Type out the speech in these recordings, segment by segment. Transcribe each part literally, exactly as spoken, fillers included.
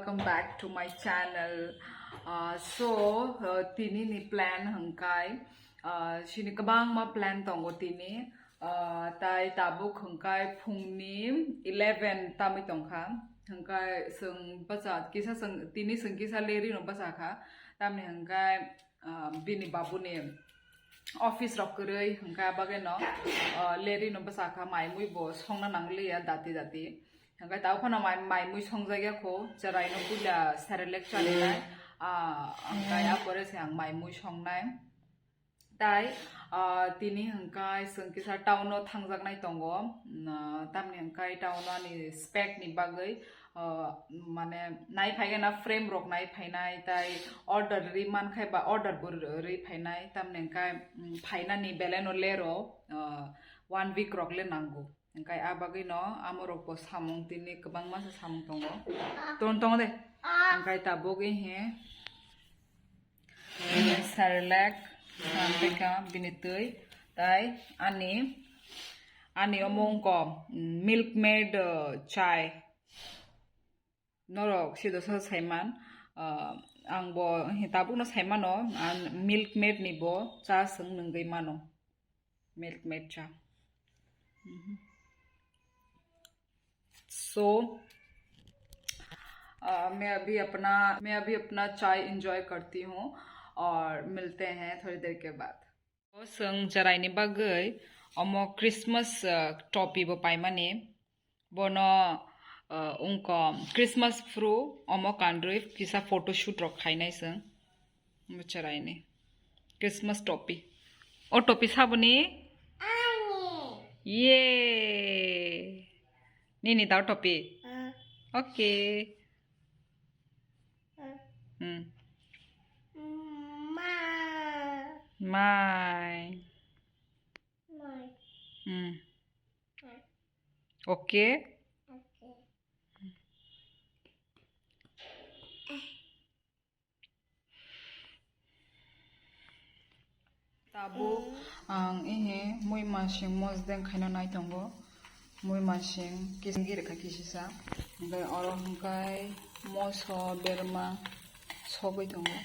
Welcome back to my channel. Uh, so, uh, tini ni plan hwnkhe, uh, sini kwbangma plan tongo tini. Uh, tai tabuk hwnkhe phungni eleven tamwi tongkha. Hwnkhe chwng bacha kisa chwng tini chwng kisa leri no bacha kha. Tamni hwnkhe, ah, bini babuni office rok kwrwi hwnkhe bagwi no, ah, leri no bwsakha mai mui bo songna nangliya dati dati. Hwnkhe tao phano mai, mai mui songjak ya kho, cherai no puila Cerelac chalinai, ah, hwnkhe a pore se ang mai mui songnai. Tai, ah, tini hwnkhe chwng kisa town o thangjaknai tongo, ah, tamni hwnkhe town o ani spec ni bagwi, ah, mane nai phaikhe na frame rok nai phainai, tai order ri mankhe ba order bo ri phainai, tamni hwnkhe, mm, phainani belai no lero, ah, one week rok le nango. Hwnkhe a bagwi no amo rok bo samung tini kwbangma se samung tongo. Ton tongo de. Hwnkhe tabuk ihi Cerelac, ah, tei kha bini twi, tai ani, ani omo wngkha, mm, Milk Maid, ah, chai. Norok sido sa saiman, ah, ang bo tabuk no saimano, ang Milk Maid ni bo cha chwng nungwi mano. Milk Maid cha. Mhm. So, ah, मैं अभी अपना, मैं अभी अपना चाय एंजॉय करती हूँ और मिलते हैं थोड़ी देर के बाद। O chwng chwraini bagwi omo Christmas, ah, topi bo paimani. Bono, ah, wngkha Christmas phuru omo kanrwi kisa photoshoot rok khainai chwng. Omo chwraini Christmas topi. O topi saboni? Ani. Ye. Nini tao topi? Ah. Okay. Ah. Hmm. Ma. Mai. Mai. Hmm. Mai. Okay. Okay. Tabuk ang ihi mui masing mosdeng khaina nai tongo. Mui masing kising giri kha kisisa. Hingke oro hingke moso berma sogwi tongo.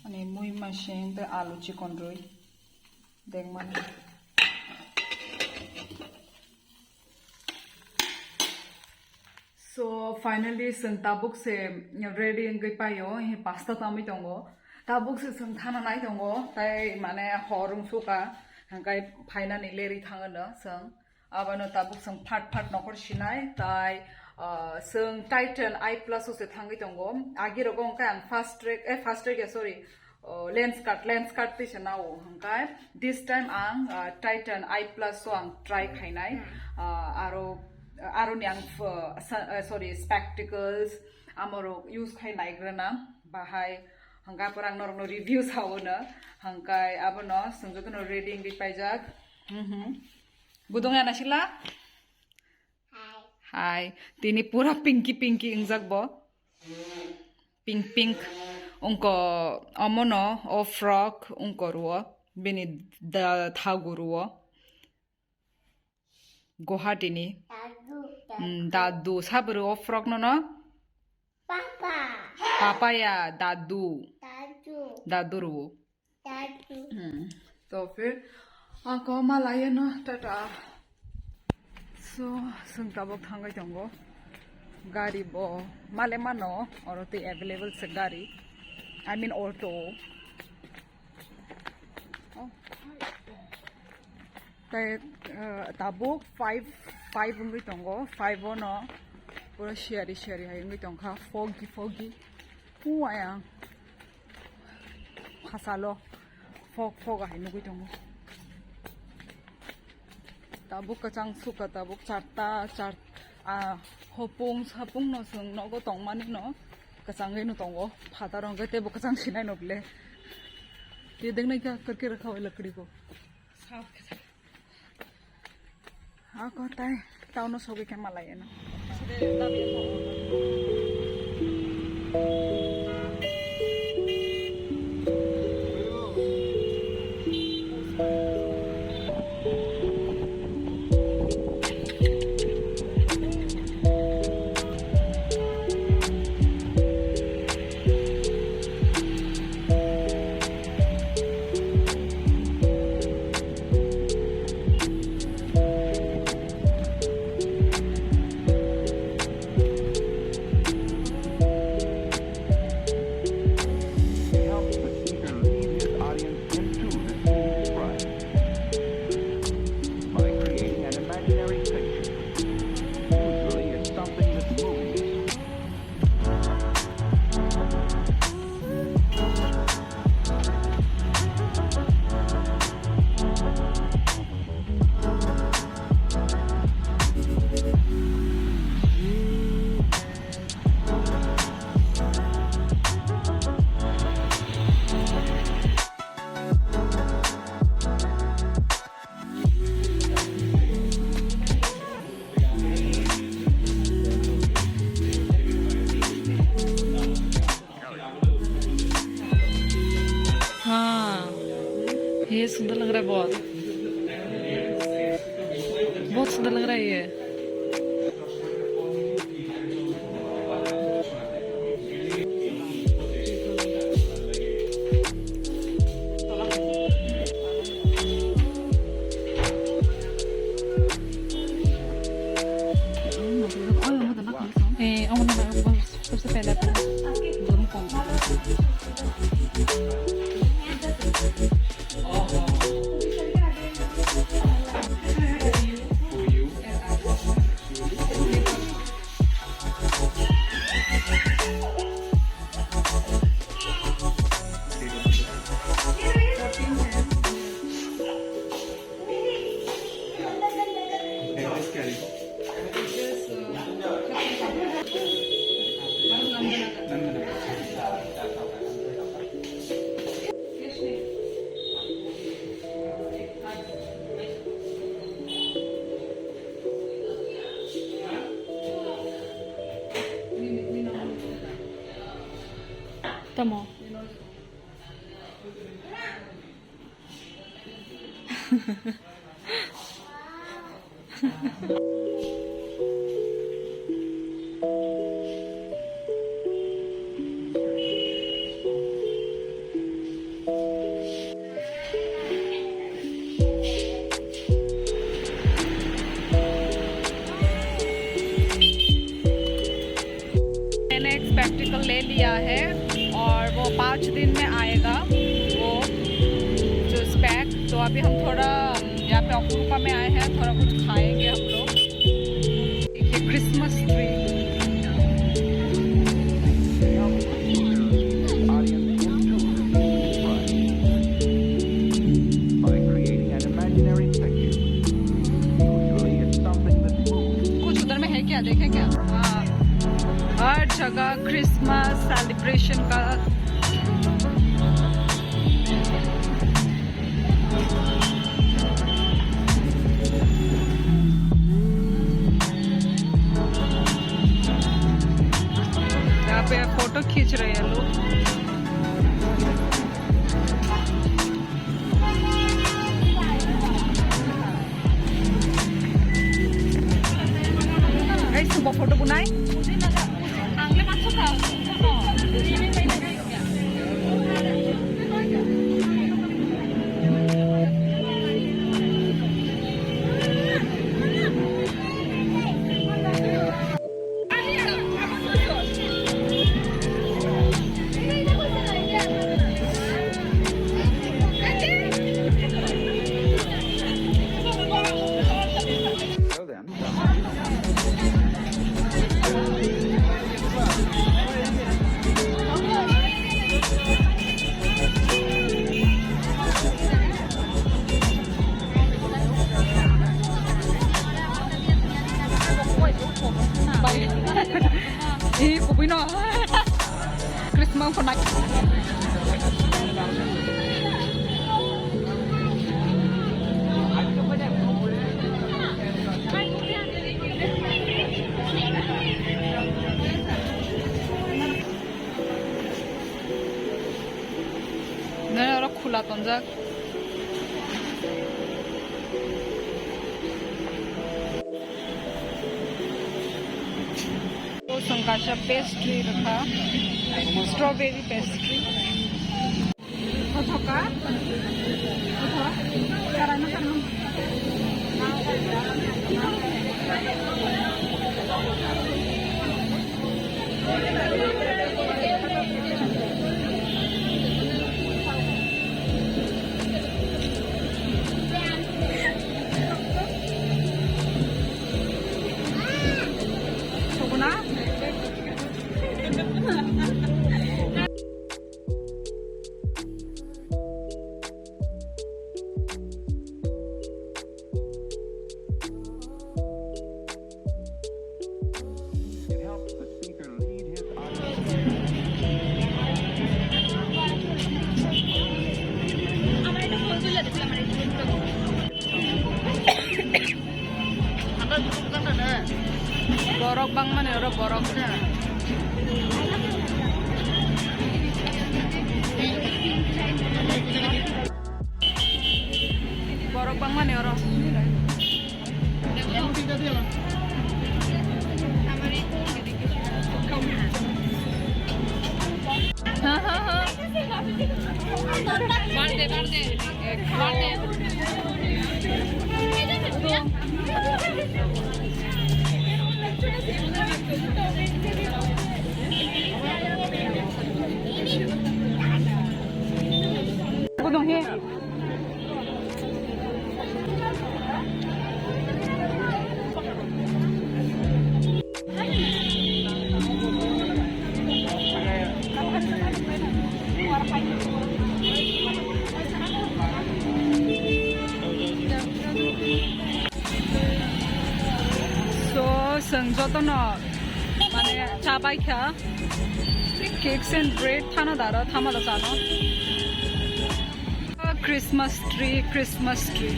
Ani mui masing tei alu chikonrwi dengmani. So finally chwng tabuk se ready wngwi paio, he pasta tamwi tongo. Tabuk se chwng thana nai tongo, tai mane hor wngsuka, hingkai phainani leri thangano chwng. Abono tabuk chwng phat phat nokhor sinai, tai, ah, chwng Titan Eye Plus o se thangwi tongo. Agi rogo hingkai ang Fast Track, eh, Fast Track ya, sorry, oh, Lens Card, Lens Card twi se nao hingkai. This time ang, ah, Titan Eye Plus o ang try khainai. Hmm. Ah, aro, aro ni ang, ah, sa-, ah, sorry, spectacles, amorok use khai naigrana bahai. Hingkai pora ang norokno review sao no. Hingkai abono chwng jotono ready wngwi paijak. Mhm. Budung ya nasila? Hai. Hai. Tini pura pinky pinky wngjak bo. Pink pink. Ungko omono o frock ungko ruo. Bini da thagu ruo. Guwahati ni. Dadu, dadu. Hmm, dadu. Saburu o frock no no? Papa. Papa ya, dadu. Dadu. Dadu ruo. Tatu. Hmm. To phir ako malai no tata. So, chwng tabuk thangwi tongo. Gari bo male mano, oro tei available se gari. I mean auto. Oh. Tei, eh, tabuk five, five wngwi tongo. Five o no pura siyari siyari hai wngwi tongkha. Foggy, foggy. Puaya. Phasalo fog fog hai nugui tongo. Tabuk kwchang suka, tabuk charta, char, ah, hopung sapung no chwng nogo tongmani no kwchangwi no tongo. Phataro hwnkhe teibo kwchang sinai no ble. Tei dengnai kha kwrwkhe rwkha bai lakdi ko. Ako tai town o sogwi khe malai eno. Side dabi ako. He helps the speaker lead his audience into the scene's front by creating an imaginary picture. Usually, it's something that moves. हाँ, ये सुंदर लग रहा है बहुत, बहुत सुंदर लग रहा है ये। Eh, oh, no, no, no, सबसे पहले अपन गरम पानी। Tamo. मैंने एक स्पेक्टिकल ले लिया है और वो पाँच दिन में आएगा, वो जो स्पेक। तो अभी हम थोड़ा यहाँ पे अपुरपा में आए हैं, थोड़ा कुछ खाएंगे हम लोग। ये क्रिसमस ट्री। कुछ उधर में है क्या, देखें क्या? हाँ, हर जगह क्रिसमस सेलिब्रेशन का। यहाँ पे फोटो खींच रहे हैं लोग। Guys, suba photo bunai. Chwla tonjak. O chwng kaisa pastry rwkha, strawberry pastry. Kothok ka? Kothok? Karano, karano. Borok bangmani oro borok. Borok bangmani oro. Ha, ha, ha. So, chwng jotono, mane, cha bai kha. Cakes and bread thano daro, thamalo chano. Christmas tree, Christmas tree.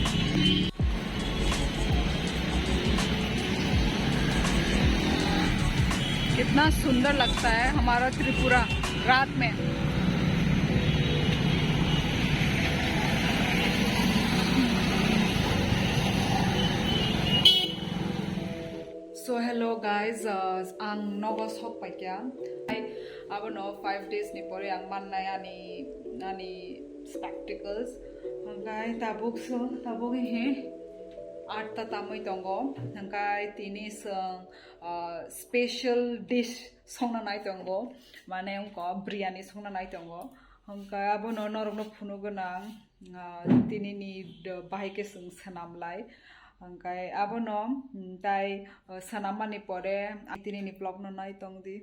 कितना सुंदर लगता है हमारा त्रिपुरा रात में। So hello guys, uh, ang nogo sok paikya. Ai, abono five days ni pore ang mannai ani, ani spectacles. Hingkai tabuk so, tabuk he atta tamui tongo. Hingkai tini song, uh, special dish songna nai tongo. Mane ungko biryani songna nai tongo. Hingkai abono norokno phunu gwnang. Ah, tinini do-, bahai khe chwng swnam lai. Hingkai abono, mm, tai, ah, swnammani pore, ah, tinini vlog no nai tong di.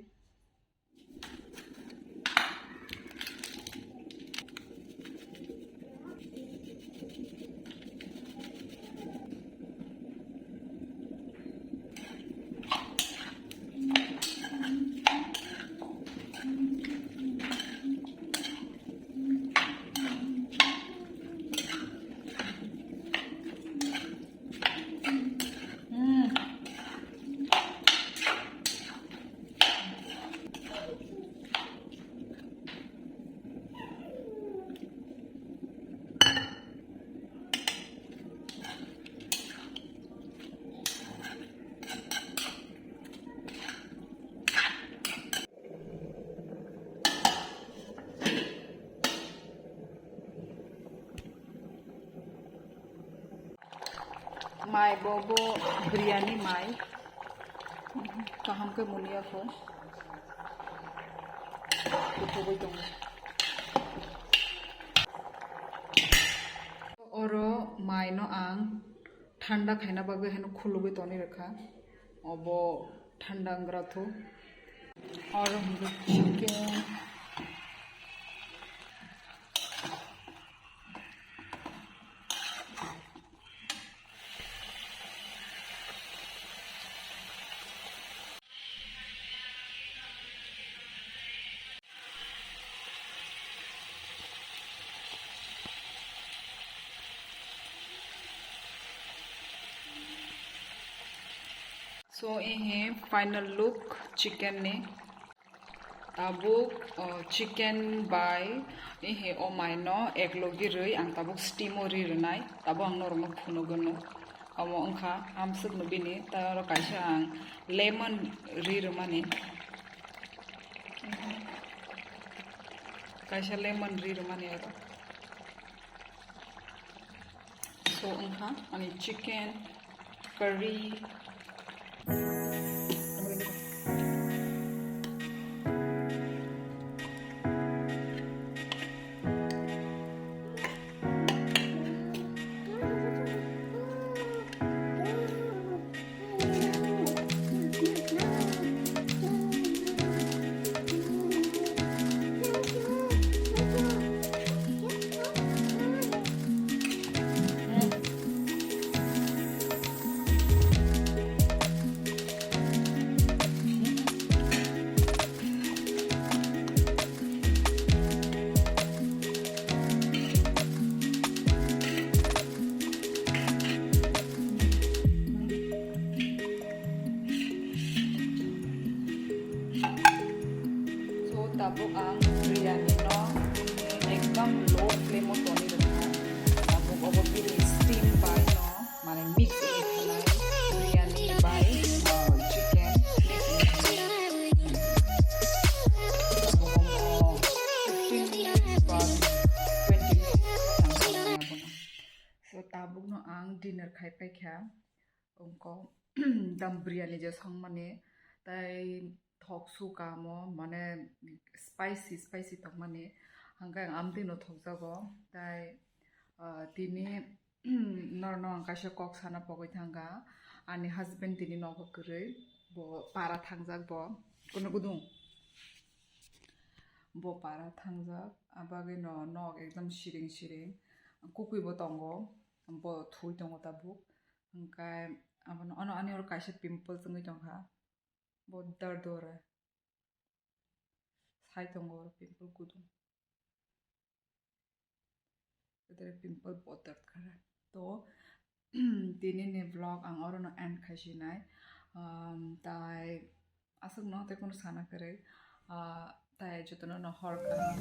Mai bo, bo biryani mai. Kaham khe munia kho. Kuthugwi tongo. Oro mai no ang thanda khaina bagwi haino khulugwi tonwi rwkha. Obo thanda wngwra thu. Oro hwnkhe chicken. So, ini final look chicken ni. Tabuk, o, chicken bai, ihi o mai no ek logi rwi ang tabuk steam o ri rwnai, tabuk ang norok no phunugwno. Omo wngkha amswk no bini, tei oro kaisa ang lemon ri rwmani. Kaisa lemon ri rwmani oro. So, wngkha ani chicken curry. So, tabuk ang biryani no ekdam low flame o tongwi rwkha. Tabuk obo bini steam bai no, mane mix wngwi thanai biryani bai, uh, chicken mix wngwi thanai. Tabuk omo fifteen minutes ba twenty minutes tangwi abono. So, tabuk no ang dinner khai paikha. Wngkha dam biryani je songmani, tei thok su kamo, mane spicy, spicy tongmani, hwnkhe ang amtwi no thokjago, tei, ah, tini norno ang kaisa kok sana pogwi thangkha, ani husband tini nogo kwrwi, bo para thangjak bo, kunu gudung, bo para thangjak, abagwi no nok ekdom siring siring, kukui bo tongo, bo thui tongo tabuk. Hwnkhe abono, ono ani oro kaisa pimples wngwi tongkha. Bo dardore. Sai tongo oro pimple kudung. Edere pimple bo dard kha. To, tini ni vlog ang orono end khai sinai. Um, tai aswk no tei kono sana kwrwi. Ah, tai jotono no hor kaham.